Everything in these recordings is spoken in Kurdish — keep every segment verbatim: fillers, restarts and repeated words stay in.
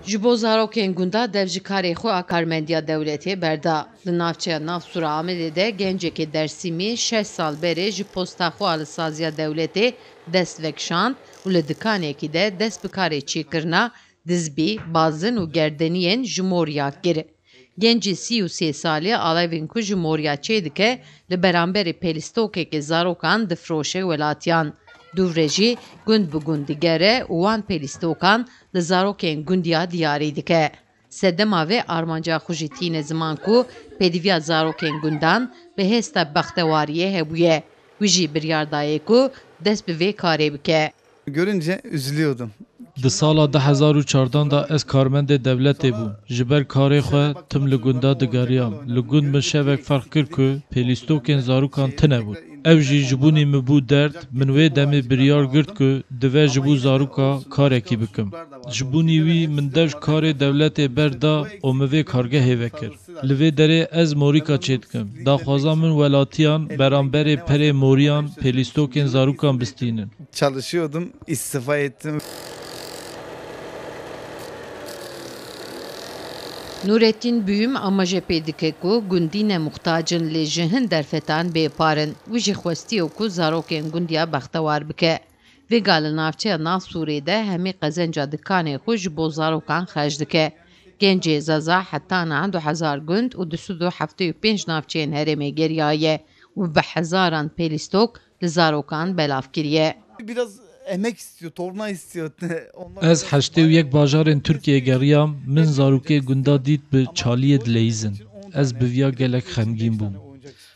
Ji bo zarokên gunda dev ji karê xwe a karmendiya dewletê berda. Li navçeya Navsûra Amedê de gencekê Dersîmî şeş sal berê ji posta xwe a li saziya dewletê dest vekişand û li dikanekî de dest bi karê çêkirina dizbî, bazin û gerdeniyên ji moriya kir. Gencê sî û sê salî alevên ku ji moriya çêdike, li beramberî pelîstokekê zarokan difroşe welatiyan. Dûvre jî gund bi gund digere û wan pelîstokan li zarokên gundiya diyarî dike. Sedema vê armanca xwe jî tîne ziman ku pêdiviya zarokên gundan bi hêsta bextewariyê hebûye. Wî jî biryar daye ku dest bi vê karê bike. Görünce üzülüyordum. Di sala du hezar û çardan de ez karmendê dewletê bûm. Ji ber karê xwe tim li gunda digeriyam. Li gund min şevek ferq kir ku pêlîstokên zarokan tune bûn. Ew jî ji bûnî min bû derd, min wê demê biryar girt ku dive ji bo zaroka karekî bikim. Ji bûnî wî min dev karê dewletê berda û min vê kargehê vekir. Li vê derê ez morîka çêdikim. Daxwaza min welatiyan beramberê perê moriyan pêlîstokên zarokan bistînin. Çalışıyordum, istifa ettim. Nurettin Büyüm amaje pê dike ku gundî ne muxtac in lê ji hin derfetan bêpar in. Wî jî xwestiye ku zarokên gundiya bextewar bike. Vêga li navçeya Navsûrê de hemî qezenca dikanê xwe ji bo zarokan xerc dike. Gencê Zaza heta niha du hezar gund û du sed û heftê û pênc navçeyên herêmê geriyaye û bi hezaran pêlîstok li zarokan belav kiriye. Biraz emek istiyor, torna istiyor. Onlar Ez heştê û yek bajarên Tirkiyeyê geriyam, min zarokê gunda dît bi çaliyê dileyîzin. Ez bi viya gelek xemgîn bûm.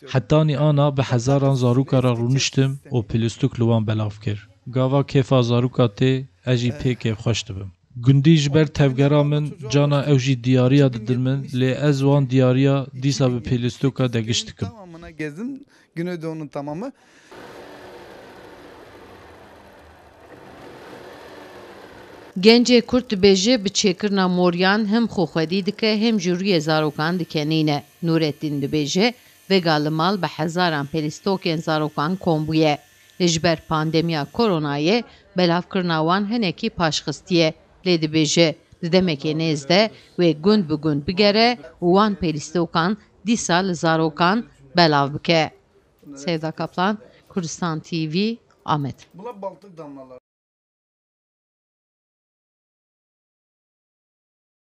Hetanî ana bi hezaran zaroka re rûniştim û pêlîstok li wan belav kir. Gava kêfa zaroka tê, ez jî pê kêfxweş dibim. Gundî ji ber tevgera min cana ew jî diyariya didin min, lê ez wan diyariya dîsa bi pêlîstoka degiş dikim. Tamamına gezdim. Güneydoğu'nun tamamı. Gencê Kurd dibêje, bi çêkirina moriyan him xwe xwedî dike, him jî rûyê zarokan dikenîne. Nûrettîn dibêje, vêga li mal bi hezaran pêlîstokên zarokan kom bûye. Lê ji ber pandemiya koronayê belavkirina wan hinekî paşxistiye. Lê dibêje, di demekê nêz de wê gund bi gund bigere û wan pêlîstokan dîsa li zarokan belav bike. Sevda Kaplan, Kurdistan T V, Amed. Bunlar Baltık damlaları.